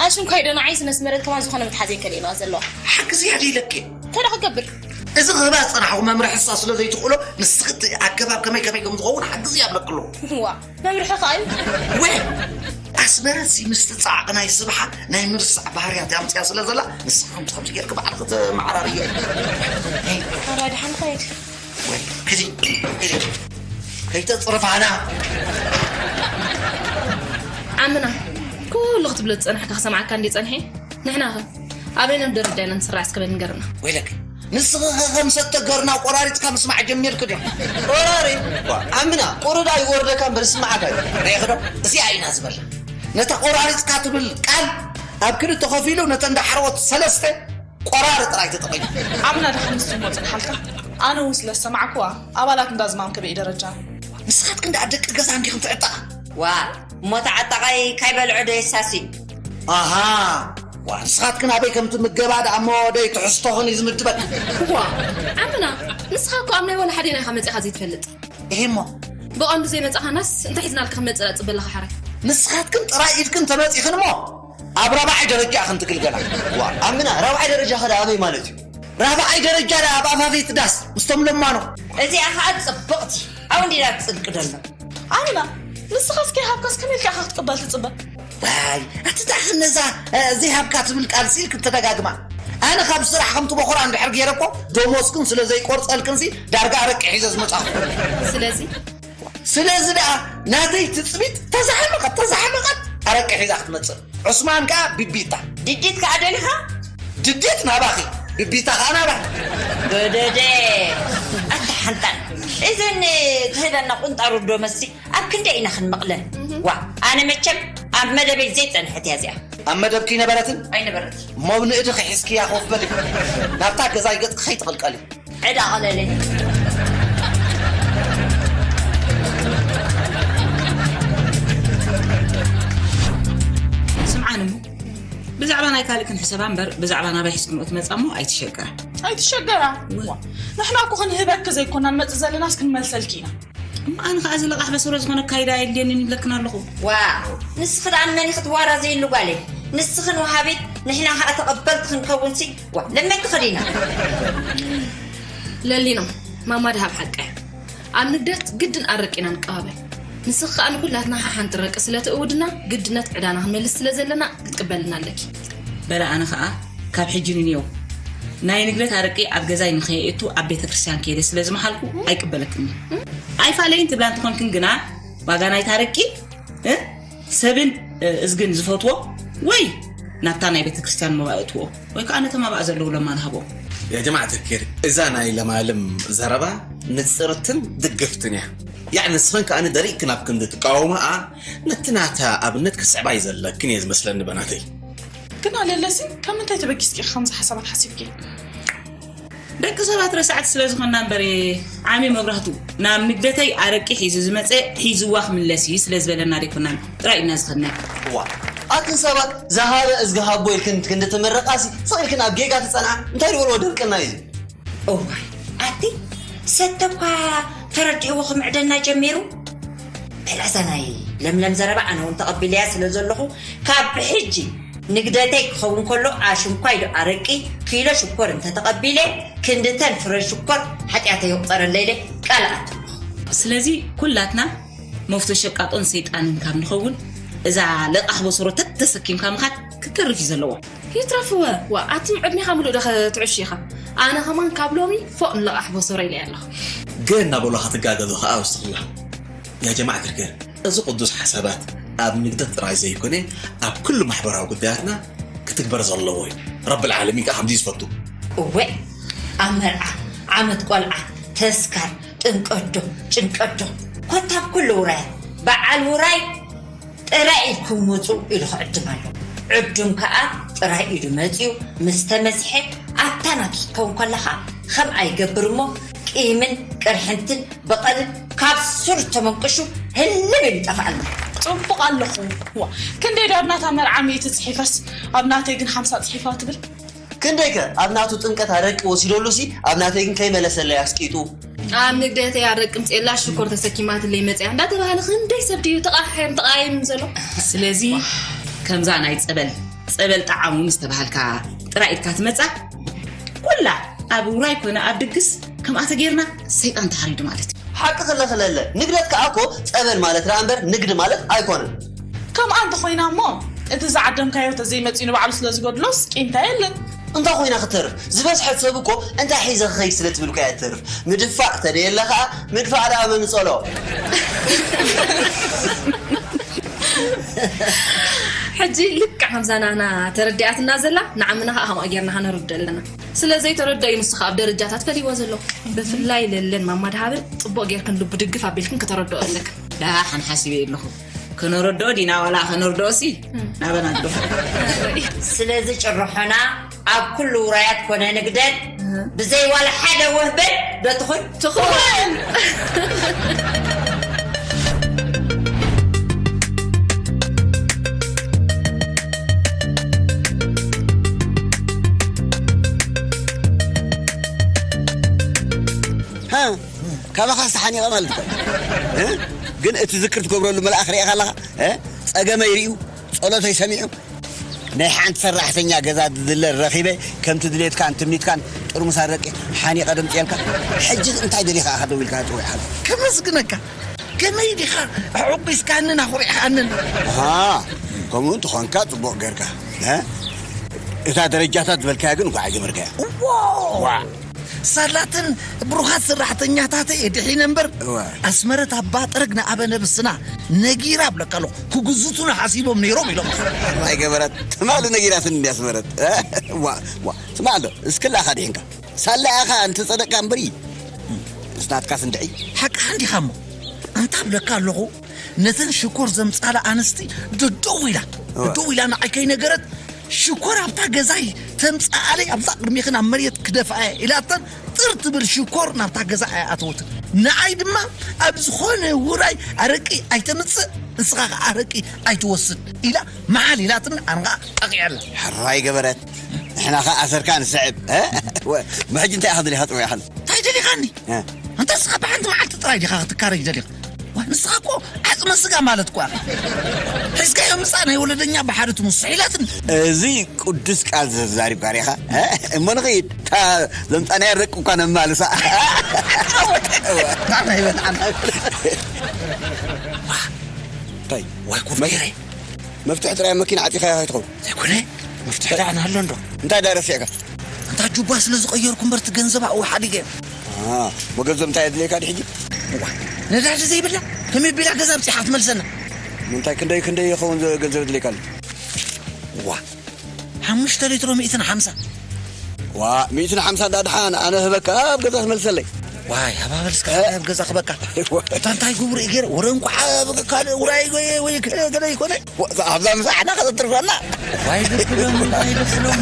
ኣሽንኳይ ዶ ንዓይ ስነ ኣስመረት ከማን ዝኾነ መትሓዚ ከሊእና ዘለዋ። ሓግዝያ ደይለኪ። እንታይ ደኣ ክገብር? እዚ ክህባ ዝጸናሕኩ መምርሒ እሳ ስለ ዘይትኽእሎ፣ ንስኺ እቲ ኣገባብ ከመይ ከመይ ከም ዝኸውን ሓግዝያ ኣብለኪ ኣለኹ። ዋ፣ መምርሒ ከኣ እዩ። ወ-፣ ኣስመረትሲ ምስቲ ጻዕቂ ናይ ስብሓ ናይ ምርሳዕ ባህርያት ኣምጽያ ስለ ዘላ፣ ንስኺ ከምዚ ከምዚ ጌርኪ ባዕልኺ ተመዓራርዮ። ኣራይ፣ ደሓን ኸይድ። ወይ፣ ክዲ፣ ክዲ። ከይተጽርፋና። ዓምና፣ ኩሉ ክትብሎ ዝጸናሕካ ክሰምዓካ እንዲ ጸንሐ። ንሕና ኸ ኣበይኖም ደረጃ ኢና ንስራዕ እስከ በል ንገርና። ወይለክ፣ ንስኺ ኸ ከም ሰተ ገርና ቆራሪጽካ ምስማዕ ጀሚርክ ዶ? ቆራሪ? ዋ። ዓምና፣ ቁሩዳ ይወርደካ እምበር ዝስምዓካ እዩ። ርኢኺ ዶ? እዚኣ ኢና ዝበላ። ነታ ቆራሪጽካ ትብል ቃል ኣብ ክልተ ከፊሉ ነተን ዳሕረዎት ሰለስተ ቆራሪ ጥራይ ተጠቒሙ። ዓምና ደሓን ንሱ እሞ ጽንሓልካ። ኣነ እውን ስለ ዝሰማዕኩዋ ኣባላት እንዳ ዝማም ከበይ ደረጃ። ንስኻትክን ደኣ ደቂ ገዛ እንዲኽን ትዕጠቓ። ዋ፣ እሞ ተዓጣቓይ ካይበልዖ ዶ የሳሲ? ኣሃ፣ ዋ፣ ንስኻትክን ኣበይ ከም ትምገባ ደኣ እሞ ደይ ትሕዝቶኽን እዩ ዝምድበክ። ዋ፣ ዓምና፣ ንስኻ እኮ ኣብ ናይ ወላ ሓዴና ኢኻ መጺኻ ዘይትፈልጥ። እሄ እሞ። ብቐንዱ ዘይመጻኻናስ እንታይ ሒዝናልካ ክንመጽእ ደኣ ጽበለኻ ሓራይ? ንስኻትክን ጥራይ ኢድክን ተመጺኽን እሞ ኣብ ራብዓይ ደረጃ ኢኽን ትግልገላ። ዋ፣ ዓምና፣ ራብዓይ ደረጃ ኸ ደኣ ኣበይ ማለት እዩ? ራብዓይ ደረጃ ደኣ ኣብ ኣፋፌት ዳስ ምስቶም ለማኖ። እዚኣ ኸኣ ጽብቕቲ። ኣብኡ እንዲና ትጽድቂ ደሎ። ኣምና፣ ንስኻስ ከይሃብካስ ከመይ ኢልካ ኢኻ ክትቅበል ትጽበ? ዋይ፣ ኣቲ ደኣ ነዛ፣ እ፣ ዘይሃብካ ትብል ቃል ሲል ክትደጋግማ። ኣነ ካብ ስራሕ ከምቲ በኹራ እንድሕር ገይረ እኮ፣ ደሞዝክን ስለ ዘይቆርጸልክንሲ፣ ዳርጋ ኣረቂ ሒዘ ዝመጻኹ። ስለዚ? ስለዚ ደኣ ናተይ ትጽቢት ተዛሕመቐት፣ ተዛሕመቐት፣ ኣረቂ ሒዛ ክትመጽእ። ዑስማን ከኣ ቢቢታ። ድዲት ከኣ ደሊኻ? ድዲት ናባኺ፣ ቢቢታ ከኣ ናባኺ። ገደደ፣ ኣታ ሓንጣል። እዘን ትህበና ቁንጣሮ ዶ መሲ ኣብ ክንደይ ኢና ክንመቕለን? እህ። ዋ፣ ኣነ መቸም ኣብ መደበይ ዘይጸንሐት እያ እዚኣ። ኣብ መደብኪ ኣይነበረትን? ኣይነበረትን። እሞ ኣብ ንእድኺ ሒዝክያ ኮፍ በሊ። ናብታ ገዛይ ገጽኪ ከይትቕልቀሊ። ዕዳ ቐለለ። ስምዓኒ እሞ፣ ብዛዕባ ናይ ካልእ ክንሕሰባ እምበር፣ ብዛዕባ ናባይ ሒዝክንኦ ትመጻ እሞ ኣይትሸገራ። ኣይትሸገራ። ዋ። ንሕና እኮ ክንህበኪ ዘይኮና ንመጽእ ዘለናስ ክንመልሰልኪ ኢና። እሞ ኣነ ኸኣ እዚ ለቓሕ በሰሮ ዝኾነ ኣካይዳ የድልየንን ይብለክን ኣለኹ። ዋው፣ ንስኺ ደኣ ንመን ኢኺ ትዋራዘይሉ ጓለይ? ንስኽን ወሃቢት ንሕና ከዓ ተቐበልቲ ክንከውንሲ ዋ ለመንቲ ኸዲና። ለሊኖ፣ ማማ ድሃብ ሓቃ እያ። ኣብ ንግደት ግድን ኣረቂና ንቀባበል። ንስኽ ከኣ ንኩላትና ሓሓንቲ ረቂ ስለ ትእውድና ግድነት ዕዳና ክንመልስ ስለ ዘለና ክትቅበልና ኣለኪ። በለ ኣነ ኸኣ ካብ ሕጂ ንንየው ናይ ንግደት ኣረቂ ኣብ ገዛይ ንኸየእቱ ኣብ ቤተ ክርስቲያን ከይደ ስለ ዝመሓልኩ ኣይቅበለክን። ኣይፋለይን ትብላ እንትኾንክን ግና ዋጋ ናይታ ኣረቂ እ? ሰብን እ፣ እዝግን ዝፈትዎ ወይ ናብታ ናይ ቤተ ክርስቲያን መባእትዎ ወይ ከዓ ነቶም ኣብኣ ዘለዉ ለማን ሃቦም። يا جماعة الخير، እዛ ናይ ለማልም ዘረባ ንጽርትን ድግፍትን እያ። ያዕ ንስኽን ከኣ ንደሪቕ ክናብ ክንዲ ትቃወማኣ ነቲ ናታ ኣብነት ክትስዕባ እዩ ዘለክን እየ ዝመስለኒ በናተይ። ግን ኣለለሲ ካብ ምንታይ ተበጊስኪ ኢኺ ከምዚ ሓሳባት ሓሲብኪ? ደቂ ሰባት ረሳዕቲ ስለ ዝኾንና እምበር ዓሚ መብራህቱ ናብ ንግደተይ ኣረቂ ሒዙ ዝመፀ ሒዝዋ ክምለስ እዩ ስለ ዝበለና ደይኮናን ጥራይ ኢና ዝኸድና። እዋ ኣትን ሰባት ዝሃበ እዝጊ ሃቦ ኢልክን ክንዲ ትምርቓሲ ስቕ ኢልክን ኣብ ጌጋ ትፀንዓ እንታይ ዝበልዎ ድርቅና እዩ። እዋይ ኣቲ ሰተ እኳ ተረዲእዎ ክምዕደና ጀሚሩ። በል እዛ ናይ ለምለም ዘረባ ኣነ እውን ተቐቢለያ ስለ ዘለኹ ካብ ብሕጂ ንግደተይ ክኸውን ከሎ ኣሽንኳይ ዶ ኣረቂ ኪሎ ሽኮር እንተተቐቢለ ክንድተን ፍረ ሽኮር ሓጢኣተይ ይቑፀረለይ ኢለ ቃል ኣትብሎ። ስለዚ ኩላትና መፍቶ ሸቃጦን ሰይጣንን ካብ ንኸውን እዛ ለቃሕ ቦሰሮ ተተሰኪምካ ምኻድ ክተርፍ እዩ ዘለዎ። ይትረፍወ ዋ ኣትም ዕድሜኻ ምሉእ ዶ ክትዕሽ ኢኻ? ኣነ ኸማን ካብ ሎሚ ፎእ ንለቓሕ ቦሰሮ ኢለ ኣለኹ። ገ እናበሉ ኸትጋገዙ ኸዓ ወስኽላ። ያ ጀማዓ ክርክር እዚ ቅዱስ ሓሳባት ኣብ ንግደት ጥራይ ዘይኮነ ኣብ ኩሉ ማሕበራዊ ጉዳያትና ክትግበር ዘለዎ እዩ። ረብል ዓለሚን ከዓ ከምዚ እዩ ዝፈቱ። እወ ኣብ መርዓ፣ ዓመት ቆልዓ፣ ተስካር፣ ጥምቀት ዶ ጭንቀት ዶ ኮታ ኣብ ኩሉ ውራያት በዓል ውራይ ጥራይ ኢድኩም ምጹ ኢሉ ክዕድም ኣሎ። ዕዱም ከኣ ጥራይ ኢዱ መጺኡ ምስ ተመዝሐ ኣብታ ናቱ ክትከውን ከለኻ ከምኣ ይገብር እሞ ቂምን ቅርሕንትን በቐልን ካብ ሱር ተመንቅሹ ህልም ኢሉ ይጠፍኣልና። ጽቡቕ ኣለኹ። ዋ ክንደይ ዶ ኣብ ናታ መርዓ ሚእቲ ጽሒፈስ ኣብ ናተይ ግን ሓምሳ ጽሒፋ ትብል። ክንደይከ ኣብ ናቱ ጥምቀት ኣረቂ ወሲደሉሲ ኣብ ናተይ ግን ከይመለሰለይ ኣስቂጡ። ኣብ ንግደተይ ኣረቂ ምፅኤላ ሽኮር ተሰኪማትለይ መፅያ እንዳተባሃለ ክንደይ ሰብ ድዩ ተቃሓሕም ተቃይም ዘሎ። ስለዚ ከምዛ ናይ ፀበል ፀበል ጠዓሙ ምስ ተባሃልካ ጥራይ ኢድካ ትመፃ ኩላ ኣብ ውራይ ኮነ ኣብ ድግስ ከምኣ ተጌርና ሰይጣን ተሓሪዱ ማለት እዩ። ሓቂ ክለኽለለ ንግደት ከዓ እኮ ፀበል ማለት ረኣ እምበር ንግዲ ማለት ኣይኮነን። ከምኣ እንተኾይና እሞ እቲ ዝዓደምካዮ ተዘይመፂኡ ንባዕሉ ስለዝጎድሎስ ቂምታ የለን። እንታይ ኮይና ክትተርፍ ዝበዝሐት ሰብ እኮ እንታይ ሒዘ ክኸይድ ስለ ትብል እኮ እያ ትተርፍ ምድፋእ ተደየለ ከዓ ምድፋእ ደኣ መን ጸሎ ሕጂ ልክዕ ከምዛ ናና ተረዲኣትና ዘላ ንዓምና ከዓ ከምኣ ጌርና ከነርድእ ኣለና። ስለ ዘይተረድኦ እዩ ንሱ ከዓ ኣብ ደረጃታት ፈሊዎ ዘሎ። ብፍላይ ለለን ማማ ድሃብን ፅቡቕ ጌርክን ልቡ ድግፍ ኣቢልክን ከተረድኦ ኣለክን። ደሓን ሓሲበ ኣለኹ። ከነረድኦ ዲና ዋላ ከነርድኦሲ ናበና ግደፎ። ስለዚ ጭርሖና ኣብ ኩሉ ውራያት ኮነ ንግደት ብዘይ ዋላ ሓደ ወህበት ዶ ትኹን? ትኹን። ካባኻ ዝተሓኒቐ ማለት እኮ። ግን እቲ ዝክር ትገብረሉ መልኣኽ ሪእኻ ኣለኻ? ጸገመይ ሪኡ፣ ጸሎተይ ሰሚዑ፣ ናይ ሓንቲ ሰራሕተኛ ገዛ ድድለ ረኺበ፣ ከምቲ ድሌትካን ትምኒትካን ጥርሙስ ኣረቂ ሓኒቐ ደምፅየልካ። ሕጂ እንታይ ደሊኻ ኢኻ ደው ኢልካ ትፅውዕ ኢኻ? ከመስግነካ። ከመይ ዲኻ ኣዕጒስካንን ኣኹሪዕኻንን። ኣሃ፣ ከምኡ እንተኾንካ ጽቡቕ ጌርካ። እ? እታ ደረጃታት ዝበልካያ ግን እንኳዕ ኣይገበርካያ። ዋው! ዋዕ! ሳላትን ብሩኻት ሰራሕተኛታተይ ድሒነ እምበር እወ። ኣስመረት ኣባ ጠረግ ንኣበ ነብስና ነጊራ ብለካ ኣለኹ ክግዝቱና ሓሲቦም ነይሮም ኢሎም። ኣይገበረት ትማሊ ነጊራትኒ እንዲ ኣስመረት። ዋ ዋ ስማዕ ኣሎ እስክላኻ ድሒንካ ሳላ ኢኻ እንተጸደቅካ እምበሪ እስናትካስ እንድዒ ሓቅኻ እንዲኻ እሞ ኣንታ ብለካ ኣለኹ ነተን ሽኮር ዘምጻላ ኣንስቲ ደደው ኢላ እወ። ደደው ኢላ ንዓይ ከይነገረት ሽኮር ኣብታ ገዛይ ተምጽኣለይ ኣብዛ ቅድሚኽን ኣብ መሬት ክደፍኣያ ኢላተን ጥር ትብል ሽኮር ናብታ ገዛ ኣይኣተወትን ንዓይ ድማ ኣብ ዝኾነ ውራይ ኣረቂ ኣይተምጽእ ንስኻ ኸዓ ኣረቂ ኣይትወስድ ኢላ መሓል ኢላትኒ ኣነ ኸዓ ጠቒዐላ ሕራይ ገበረት ንሕና ኸዓ ኣሰርካ ንስዕብ ብሕጂ እንታይ ኢኻ ደሊኻ ጽውዒኻን እንታይ ደሊኻኒ እንተ ንስኻ ብሓንቲ መዓልቲ ጥራይ ዲኻ ክትካረጅ ደሊኻ ንስኻ እኮ ጥጥመ ስጋ ማለት እኳ። ሒዝካዮ ምጻእ ናይ ወለደኛ ብሓደ ትሙስ ስሒላትኒ። እዚ ቅዱስ ቃል ዘዛሪብካ ሪኻ? እ? እሞ ንኸይድ። እታ ዘምጻናያ ደቂ እኳ ነማልሳ። እንታይ ይበል፣ እንታይ ይበል። እንታይ? ዋይ፣ ኮፍ መ-፣ ገይረ። መፍትሒ ጥራይ መኪና ዓጢኻያ ከይትኸውን። ዘይኮነ፣ መፍትሒ ደኣ ኣሎ እንዶ። እንታይ ደኣ ረሲዕካ? እንታ ጁባ ስለ ዝቐየርኩ እምበር፣ እቲ ገንዘብ ኣብኡ ሓዲገ። አ፣ መገንዘብ እንታይ የድልየካ ድሕጂ? እዋ፣ ነዳዲ ዘይብላ፣ ከመይ ቢላ ገዛ ኣብጺሓ ክትመልሰና? ምንታይ ክንደይ ክንደይ ይኸውን ዘ-፣ ገንዘብ የድልየካ ኣሎ? እዋ፣ ሓሙሽተ ሊትሮ ሚእትን ሓምሳ። ዋ፣ ሚእትን ሓምሳ እንዳ ድሓን ኣነ ህበካ፣ ኣብ ገዛ ትመልሰለይ። ዋይ፣ ሃባበል እስከ እ? ኣብ ገዛ ክበካ። ዋ። እታ እንታይ ግብሩ እዩ ገይረ? ወረ እንኳዕ ኣብ ካልእ ውራይ ወይ፣ ወይ ገለ፣ ገለ ይኮነ። ዋ፣ ኣብዛ ምሳሕና ከተትርፈና። ዋይ፣ ደፍሎም፣ ዋይ፣ ደፍሎም።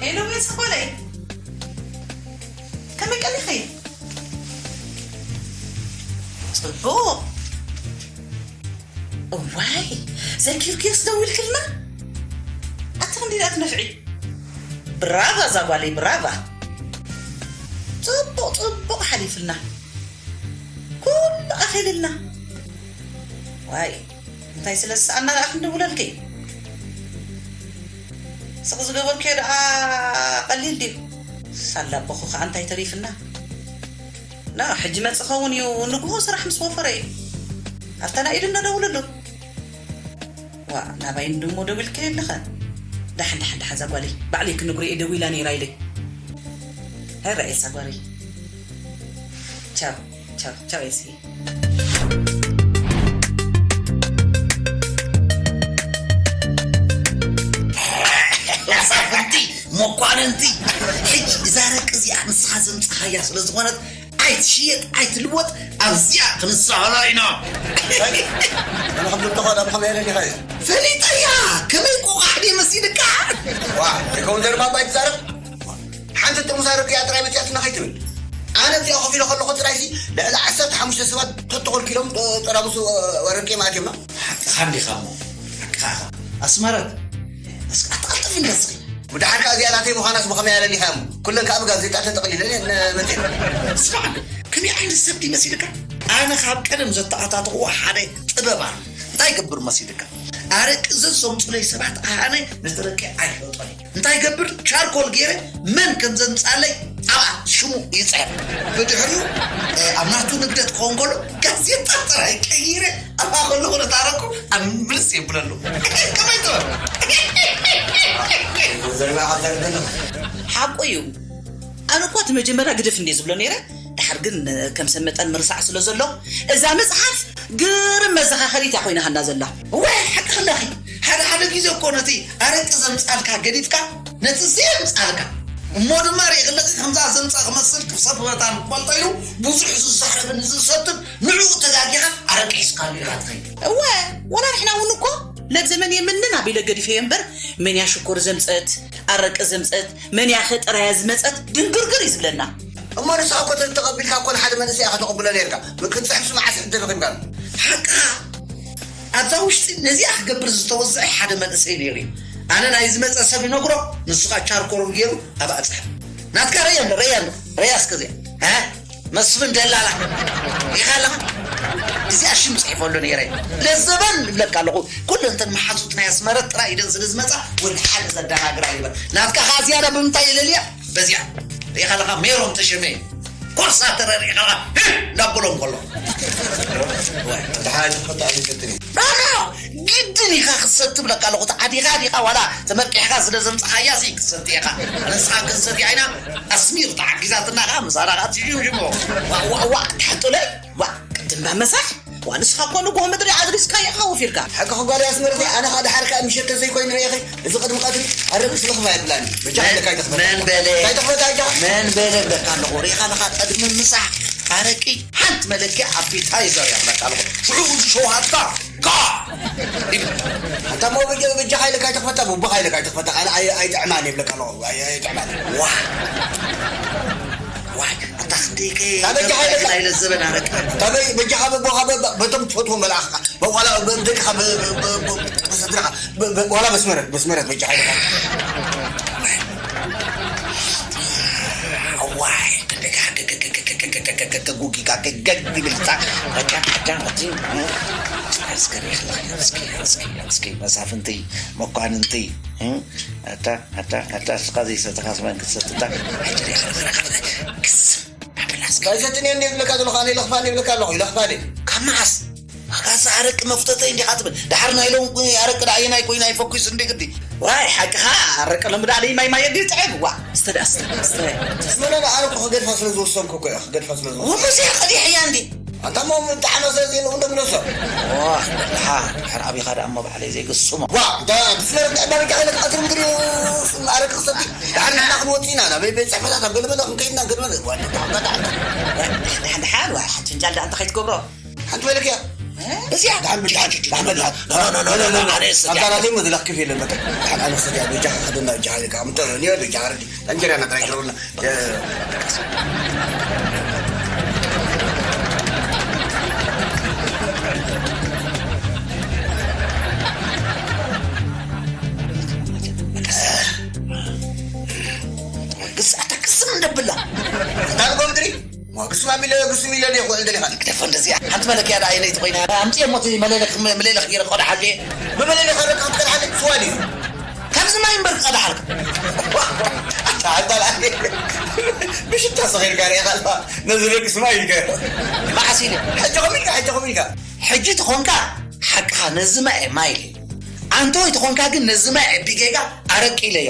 ሄሎ፣ ቤት ስኮለይ። ከመይ ቀኒኺ? ጽቡቕ። እዋይ፣ ዘኪርክዮስ ደዊልክልና? ኣቲ ክንደይ ደኣ ትነፍዒ? ብራቫ እዛ ጓለይ፣ ብራቫ። ጽቡቕ፣ ጽቡቕ ሓሊፍልና። ኩሉ ኣኺልልና። ዋይ፣ እንታይ ስለ ዝሰኣና ደኣ ክንድውለልኪ? ስቕ ዝገበርክዮ ደኣ ቀሊል ድዩ? ሳላ ኣቦኹ ኸኣ እንታይ ተሪፍና? ና፣ ሕጂ መጽእ ኸውን እዩ፣ ንግሆ ስራሕ ምስ ወፈረ እዩ። ኣብታ ናይ ኢድና ደውልሉ። ዋእ፣ ናባይ እንድሞ ደዊልካ የለኸ? ደሓን፣ ደሓን፣ ደሓን፣ እዛ ጓለይ። ባዕለይ ክንግሮ እየ ደዊላ ነይራ ኢለይ። ኣይረኣየ እዛ ጓለይ። ቻው፣ ቻው፣ ቻው፣ የስየ። መሳፍንቲ፣ መኳንንቲ፣ ሕጂ እዛ ረቂ እዚኣ ንስኻ ዘምጻኻያ ስለ ዝኾነት፣ ኣይትሽየጥ፣ ኣይትልወጥ፣ ኣብዚኣ ክንስሕላ ኢና። ኣነ ከም ዝብሎ ኸኣ፣ ከመይ ኢለ ዲኻ እዩ? ፈሊጠያ፣ ከመይ ቆቓሕ ድየ መሲልካ? ዋ፣ ይከውን ዘርባ እባ ኣይትዛረብ። ሓንቲ ጥርሙዝ ኣረቂ እያ ጥራይ መጺኣትና ከይትብል። ኣነ እዚኣ ኮፍ ኢለ ከለኹ ጥራይሲ ልዕሊ ዓሰርተ ሓሙሽተ ሰባት ተተኾልኪሎም፣ እ፣ ጠራሙስ፣ እ፣ ኣረቂ እዮም ኣትዮም። ሓቅኻ እንዲኻ እሞ፣ ሓቅኻ ኢኻ። ኣስመረት፣ እስኪ ኣትቐልጥፍ እንደ እስኺ። ብድሓር ከኣ እዚኣ ናተይ ምዃናስ ብኸመይ ኣለሊኻዮም? ኩለን ከኣ ብጋዜጣ ተጠቕሊለን እየን መጺኤን። ስማዕ፣ ከመይ ዓይነት ሰብ ድዩ መሲልካ? ኣነ ካብ ቀደም ዘተኣታተኽዎ ሓደ ጥበብ ኣሎ። እንታይ ይገብር መሲልካ? ኣረቂ ዘዘምጹለይ ሰባት ኣነ ነቲ ኣረቂ ኣይፈልጦን እየ። እንታይ ይገብር? ቻርኮል ገይረ መን ከም ዘምጻለይ ኣብኣ ሽሙ ይጽሕፍ። ብድሕሪኡ፣ እ፣ ኣብ ናቱ ንግደት ክኸውን ከሎ ጋዜጣ ጥራይ ቀይረ ኣብኣ ከለኹ ነታ ኣረቁ ኣብ ምልስ የብለሉ። ከመይ ትብል? ዘረባ ዓዛር ገለ። ሓቁ እዩ። ኣነ እኳ እቲ መጀመርያ ግደፍ እንድየ ዝብሎ ነይረ። ድሓር ግን ከም ሰብ መጠን ምርሳዕ ስለ ዘሎ፣ እዛ መጽሓፍ ግርም መዘኻኸሪት እያ ኮይናሃና ዘላ። እወ፣ ሓቂ ኣለኺ። ሓደ ሓደ ግዜ እኮ ነቲ ኣረቂ ዘምጻልካ ገዲፍካ፣ ነቲ ዘየምጻልካ እሞ ድማ ርኢኽለኺ ከምዛ ዘምጻ ክመስል ክፍሰት መታን ክፈልጦ ኢሉ ብዙሕ ዝዛረብን ዝሰትን ንዕኡ ተጋጊኻ ኣረቂ ሒዝካሉ ኢኻ ትኸይድ። እወ፣ ወላ ንሕና እውን እኮ ለብ ዘመን የምንን ኣቢለ ገዲፈዮ እምበር፣ መን እያ ሽኮር ዘምጸት፣ ኣረቂ ዘምጸት፣ መን እያ ኸ ጥራያ ዝመጸት ድንግርግር እዩ ዝብለና። እሞ ንስኻ እኮ ተተቐቢልካ እኮ ንሓደ መንእሰይ ኢኻ ተቐብሎ ነይርካ። ክትጽሕፍስ መዓስ ሕድር ረኺብካ? ሓቅኻ። ኣብዛ ውሽጢ ነዚኣ ክገብር ዝተወስዐ ሓደ መንእሰይ ነይሩ እዩ። ኣነ ናይ ዝመጸ ሰብ ይነግሮ፣ ንሱ ኸኣ ቻርኮል ገይሩ ኣብኣ ጽሕፍ። ናትካ ረእያ ኣሎ፣ ረእያ ኣሎ፣ ረእያ እስከ እዚኣ። እ? መስፍን ደላላ። ሪኢኻ ኣለኻ? እዚኣ ሽም ጽሒፈሉ ነይረ። ለዘበን እብለካ ኣለኹ። ኩሉ እንተን መሓዙት ናይ ኣስመረት ጥራይ ኢደን ስለ ዝመጻ፣ ወላ ሓደ ዘደናግራ ይበል። ናትካ ኸኣ ዝያዳ ብምንታይ የለልያ? በዚኣ። ሪኢኻ ኣለኻ? ሜሮን ተሸመ። ኮርሳ ተረሪእኻ ኣለኻ? ህህ! እንዳበሎም ከሎ። ወይ፣ ደሓን ተፈታ ኣይሰጥን እዩ። ኖ፣ ኖ! ግድን ኢኻ ክትሰቲ እብለካ ኣለኹ። ተዓዲኻ ዲኻ ዋላ ተመርቂሕካ ስለ ዘምጻኻያ ሲ ክትሰቲ ኢኻ። ንስኻ ክንሰቲ ኣይና ኣስሚር ተዓጊዛትና ኸኣ ምሳና ኸኣ ትሽምሽሞ። ዋ፣ ዋ፣ ዋ፣ ትሕጥለይ። ዋ፣ ቅድም መሳሕ። ዋ፣ ንስኻ እኮ ንግሆ ምድሪ ኣድሪስካ ኢኻ ወፊርካ። ሓቅኺ ጓል ኣስመረተይ፣ ኣነ ኸኣ ደሓር ከኣ ምሸት ተዘይኮይኑ ርኢኺ፣ እዚ ቅድሚ ቀትሪ ኣረቂ ስለ ክፋ የብላኒ። በጃ መን-፣ ሓይለካ ኣይትኽፈታ። መን በለ? እንታይ ትኽፈታ እጃኻ? መን በለ እብለካ ኣለኹ። ርኢኻ ኣለኻ ቅድሚ ምሳሕ ኣረቂ ሓንቲ መለኪያ ኣፒታይዘር እያ እብለካ ኣለኹ። ሽዑ እዚ ሸውሃትካ ካ! ይብል። ኣታ እሞ በጃ-፣ በጃኻ ኢለካ ኣይትኽፈታ፣ ቡቡኻ ኢለካ ኣይትኽፈታ። ኣነ ኣይ-፣ ኣይጥዕማን እየ እብለካ ኣለኹ። ኣይ-፣ ኣይጥዕማን። ዋይ! ዋይ! ኣታ ናበጃ ሓይልካ። ናይ ለዘበን ኣረቂ። ናበይ በጃኻ በቦኻ በ-፣ በቶም ትፈትዎም መልኣኽካ። በ-፣ ዋላ በ-፣ ደቅኻ በ-፣ በ-፣ በ-፣ በ-፣ በስድራኻ። በ-፣ በ-፣ ዋላ በስመረት፣ በስመረት በጃ ሓይልካ። ዋይ፣ ከ-፣ ከ-፣ ከ-፣ ከ-፣ ከ-፣ ከ-፣ ከ-፣ ከ-፣ ከ-፣ ጉጊጋ ገግ ይብል። ታ-፣ በጃ፣ በጃ፣ በቲ-፣ እስከ፣ እስከ፣ እስከ፣ እስከ፣ መሳፍንቲ፣ መኳንንቲ፣ እ? ኣታ፣ ኣታ፣ ኣታ፣ እስኻ ዘይሰተኻስ መን ክትሰትታ? ሕጂ ሪኢኻ፣ ሪኢኻ፣ ሪኢኻ። ክስ፣ ኣበላስ። ኣይሰትን እየ እንዴ ዝብለካ ዘለኹ? ኣነ ኢለኽፋኒ ይብለካ ኣለኹ፣ ኢለኽፋኒ። ካብ መዓስ? ኣካሳ ኣረቂ መፍተተይ እንዲኻ ትብል። ድሓር ናይ ሎም ኣረቂ ደኣ ኣየናይ ኮይና ይፈኩስ እንዴ ግዲ? ዋይ፣ ሓቅኻ፣ ኣረቂ ሎም ደኣ ደይ ማይ ማይ እንዴ ጥዕም። ዋ፣ እስተ ደኣ፣ እስተ፣ እስተ። መለለ ኣረቂ ክገድፋ ስለ ዝወሰንኩ እኮ እየ፣ ክገድፋ ስለ ዝወሰንኩ። ወሙዚያ ቀዲሕ እያ እንዴ? ኣንታ እሞ ብጣዕሚ ኣዘዝየኒ እውን ደምለሶ። ዋ፣ ድሓር፣ ድሓር ኣቢኻ ደኣ እሞ ባዕለይ ዘይግስሞ። ዋ፣ እንታ ብፍለር እንታይ ባሪካ ኢለ ክኣትር ምድሪ ኣረቂ ክሰቲ። ድሓር ንሕና ክንወጽእ ኢና፣ ናበይ ቤት ጽሕፈታት ኣብ ገለመለ ክንከይድና ገለመለ። ዋ፣ እንታ ሓንታ፣ ሓንታ። ድሓር፣ ድሓር፣ ዋ፣ ሓንቲ ፍንጃል ደኣ እንታይ ከይትገብሮ? ሓንቲ በለክያ። እ? እዚኣ። ድሓር፣ ድሓር፣ ድሓር፣ ድሓር፣ ድሓር። ኖ፣ ኖ፣ ኖ፣ ኖ፣ ኖ፣ ኖ፣ ኣነ እሰትያ። ኣንታ ናተይ መዝለኽ ክፍ የለን በቃ። ድሓር ኣነ እሰትያ፣ በጃኻ ከደና፣ በጃኻ ኢልካ፣ ምጠ-፣ ኒዮ፣ በጃኻ ረዲ። ጠንጀራ ጥራይ ግረብና። ግስ-፣ ኣታ ግስም እንደብላ። ኣታ ንጎምድሪ? ማ ግስም ኣቢለ፣ ግስም ኢለ ድየ ክውዕል ደሊኻ? ግደፎ እንደዚኣ። ሓንቲ መለኪያ ደኣ ኣየነይቲ ኮይና? ኣምፅየ እሞ እቲ መለለኽ-፣ መ-፣ መለለኽ ገይረ ክቐድሓሉ እየ። ብመለለኻ በቃ ክትቀድሓለይ ስዋ ድዩ? ካብዚ ማይ እምበር ክቐድሓልካ። ኣታ ዓባል ኣነ። ብሽታ ሰኺርካ ርኢኻ ኣለኻ። ነዚ ደቂ ስማ ኢልካ። መዓስ ኢለ? ሕጂ ኸም ኢልካ፣ ሕጂ ኸም ኢልካ። ሕጂ ተኾንካ ሓቅኻ ነዚ ማይ ማይ ኢለ። ኣንተ ወይ ተኾንካ ግን ነዚ ማይ ዕቢ ጌጋ ኣረቂ ኢለዮ።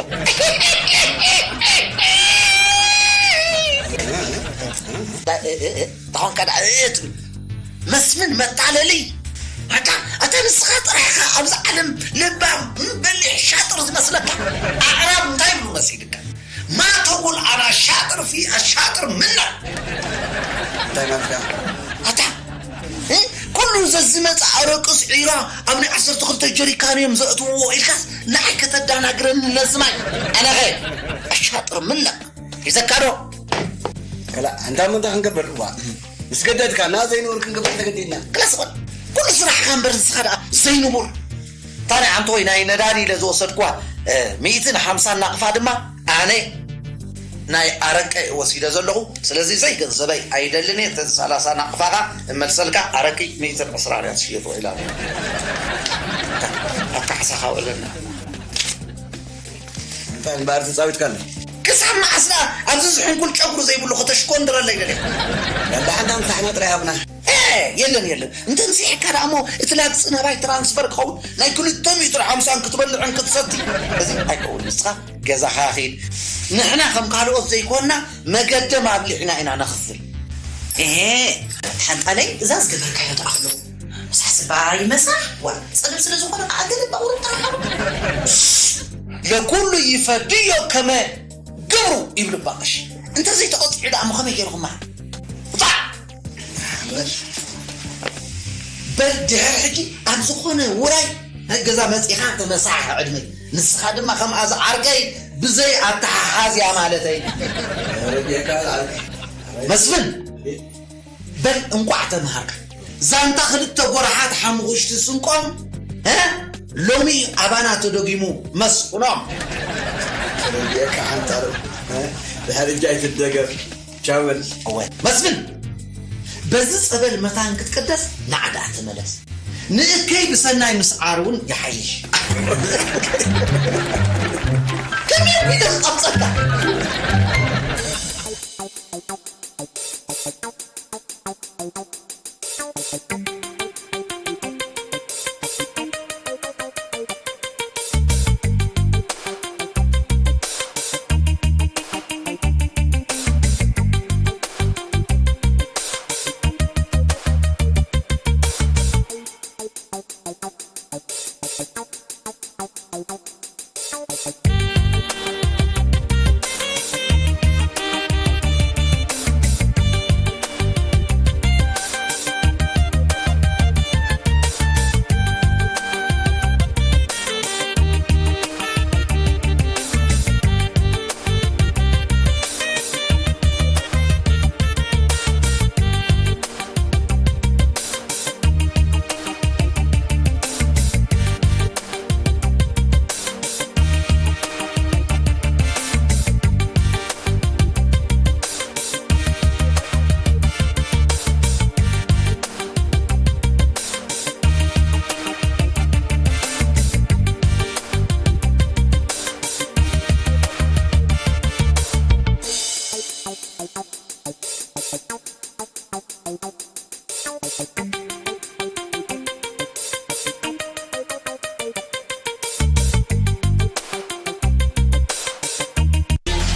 እ፣ እ፣ እ፣ ተኾንካ ደኣ፣ እ፣ እ፣ ትብል። መስፍን መታለሊ። ኣታ፣ ኣታ ንስኻ ጥራሕ ኢኻ ኣብዚ ዓለም ለባም፣ በሊሕ፣ ሻጥር ዝመስለካ። ኣዕራብ እንታይ ይብሉ መሲልካ? ما تقول أنا شاطر في الشاطر منك. እንታይ ማለት እዩ? ኣታ፣ እ? ኩሉ ዘዝመጽእ ኣረቂ ስዒራ ኣብ ናይ ዓሰርተ ክልተ ጀሪካን እዮም ዘእትውዎ ኢልካስ ንዓይ ከተዳናግረኒ ነዚ ማይ? ኣነኸ ኣሻጥር ምነክ ሒዘካ ዶ? ከላ፣ ኣንታ እሞ እንታይ ክንገብር? እዋ፣ ምስ ገደድካ፣ ና ዘይንቡር ክንገብር ተገዲድና። ክላስ በል። ኩሉ ስራሕካ እምበር ንስኻ ደኣ ዘይንቡር። እታ ናይ ኣንተ ወይ ናይ ነዳዲ ኢለ ዝወሰድኩዋ፣ እ፣ ሚእትን ሓምሳን ናቕፋ ድማ ኣነ ናይ ኣረቀ ወሲደ ዘለኹ። ስለዚ ዘይገንዘበይ ኣይደልን እየ። እተን ሰላሳ ናቕፋኻ እመልሰልካ፣ ኣረቂ ሚእትን ዕስራን እያ ትሽየጥ ኢላ። ኣካሕሳኻ ውዕለና። እንታይ እምበኣር ተጻዊትካኒ? ክሳብ መዓስ ደኣ ኣብዚ ዝሕንኩል ጨጉሪ ዘይብሉ ከተሽኮንድረለይ ደሊኻ? ደሓን ደኣ ምሳሕና ጥራይ ሃብና። እ፣ የለን፣ የለን። እንተ ንሲሕካ ደኣ እሞ እቲ ላግጺ ናባይ ትራንስፈር ክኸውን ናይ ክልተ ሚእትን ሓምሳን ክትበልዕን ክትሰቲ። እዚ ኣይከውን። ንስኻ ገዛኻ ኺድ። ንሕና ከም ካልኦት ዘይኮንና መገደም ኣብሊዕና ኢና ነኽፍል። እ፣ ሓንጣለይ እዛ ዝገበርካዮ ትኣኽሎ። ሳስባ ይመሳሕ፣ ዋ፣ ጸገም ስለ ዝኾነ ከኣ ገለ ባቡር ተረኸቡ። ለኩሉ ይፈድዮ ከመ ግብሩ ይብሉ እባ ቀሺ። እንተ ዘይተቐጺዑ ደኣ እሞ ከመይ ገይርኹማ? ውጻእ! በል ድሕር ሕጂ ኣብ ዝኾነ ውራይ ናይ ገዛ መጺኻ ተመሳሕ ዕድመይ። ንስኻ ድማ ከምኣ ዝዓርከይ ብዘይ ኣተሓሓዝያ ማለተይ። መስፍን! በል እንቋዕ ተምሃርካ። ዛንታ ክልተ ጎራሓት ሓሙኽሽቲ ስንቆም፣ እ? ሎሚ ኣባና ተደጊሙ መስፍኖም። ተረዲኤካ ሓንጣር፣ እ? ድሕሪ እጃ ኣይትደገም። ቻው በል። እወ፣ መስፍን፣ በዚ ጸበል መታን ክትቅደስ ንዓ ደኣ ተመለስ። ንእከይ ብሰናይ ምስዓር እውን ይሓይሽ። ከመይ ኣቢለ ክቐብጸካ?